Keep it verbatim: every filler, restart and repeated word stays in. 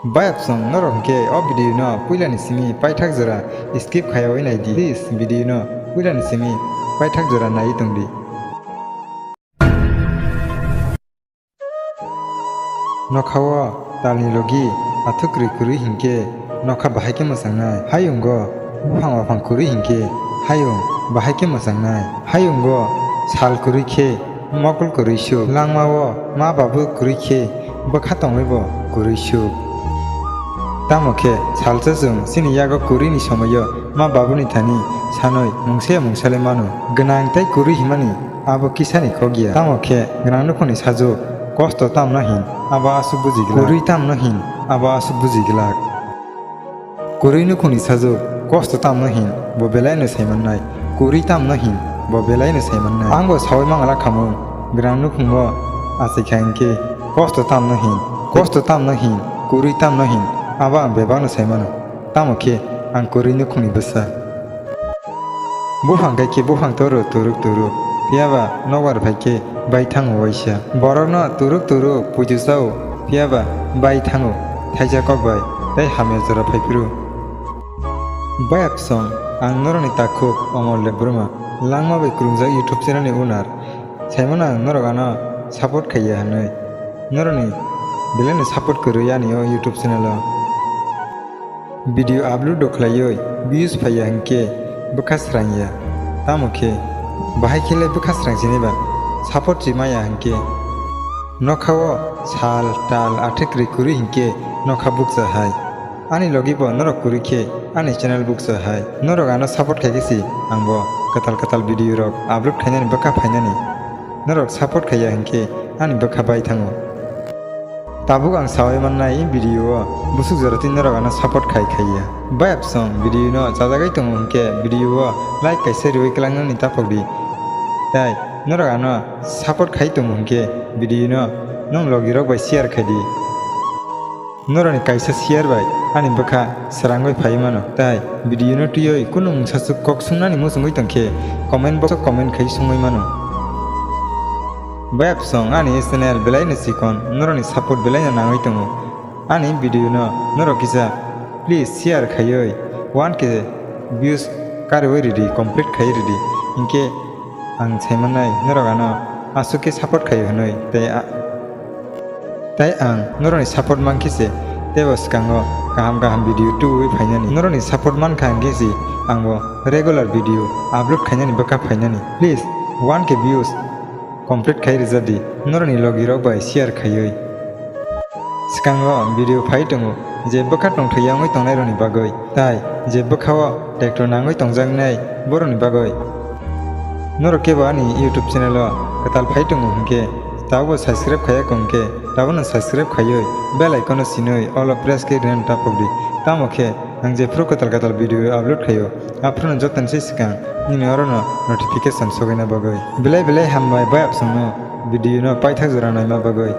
Bayapsong norok hwnkhe o video no puilani simi paithak jora skip khaiyawi naidi. Please video no puilani simi paithak jora naiwi tongdi. Nokha o talni logi athuk kwrwi kwrwi hinkhe nokha bahai khe mwchangnai. Hayungo buphang waphang kwrwi hinkhe hayung bahai khe mwchangnai. Hayungo sal kwrwi khe mokol kwrwi suk. Langma o ma babu kwrwi khe bwkha tongwi bo kwrwi suk. Tamo khe salsa chwng chini yago kwrwini somoio ma babuni thani sanwi mungsa ya mungsa le mano. Gwnang tei kwrwi himani abo kisani kok ya. Tamo khe gwnang nukhungni sajwk kosto tamno hin abo aswk buji glak. Kwrwi tamno hin abo aswk buji glak. Kwrwi nukhungni sajwk kosto tamno hin bo belaino saimannai. Kwrwi tamno hin bo belaino saimannai. Ang bo saui mangala khamung gwnang nukhungo achai kha hinkhe kosto tamno hin, kosto tamno hin, kwrwi tamno hin abo ang bebakno saimano. Tamo khe ang kwrwi nukhungni bwsa. Buphang kai khe buphang toro turuk turuk, phiyaba nokbar phai khe bai thango waisa. Borokno turuk turuk puitu chao, phiyaba bai thango thaisa kok bai tei hamya jora phai phuru. Bayapsong, ang norokni takhuk Omol Debbarma, Langma bai kwrwngjak YouTube channel ni owner. Saimano ang norok ano support khaiya hwnwi. Norokni belaino support kwrwi ani o YouTube channel o. Video upload rw khlaiwi views phaiya hinkhe bwkha srangya. Tamo khe bahai khe le bwkha srang sini ba support si maya hinkhe. Nokha o sal tal athik kwrwi kwrwi hinkhe nokha bukcha hai. Ani logi bo norok kwrwi khe ani channel bukcha hai. Norok ano support khai khe si ang bo kwtal kwtal video rok upload khainani bwkha phainani. Norok support khaiya hinkhe ani bwkha bai thango. Tabuk ang saui mannai, i video o busuk jora twi norok ano support khai khaiya. Bayapsong video no chajagwi tongo hinkhe video o like kaisa riwi kwlangnani taphok di. Tai norok ano support khai tongo hinkhe video no nwng logi rok bai share khai di. Norokni kaisa share bai ani bwkha srangwi phaiwi mano. Tai video no twiwi kunu mungsa swk kok swngnani muchungwi tongkhe comment box o comment khai sungwi mano. Bayapsong ani channel belaino chikon, norokni support belaino nangwi tongo. Ani video no norok kisa please share khaiwi one K views karwi ridi, complete khai ridi. Hinkhe ang saimannai norok ano aswk khe support khai hwnwi tei a-, Tai ang norokni support mankhe se teibo swkango kaham kaham video tubui phainani. Norokni support mankha hinkhe se ang bo regular video upload khainani bwkha phainani. Please one K views complete khai rijadi norokni logi rok bai share khaiwi. Swkango video phai tongo je bwkha tongthai wngwi tongnai rokni bagwi. Tai je bwkha o tractor nangwi tongjaknai borokni bagwi. Norok kebo ani YouTube channel o kwtal phai tongo hinkhe, tabukbo subscribe khaiya kho hinkhe, tabukno subscribe khaiwi bell icon no sinwi all o press khe rinani taphok di. Tamo khe ang jephru kwtal kwtal video upload khaio, aphruno jotono se swkang nini orono notification sogwina bagwi. Belai belai hambai bayapsongno video no paithak jora naima bagwi.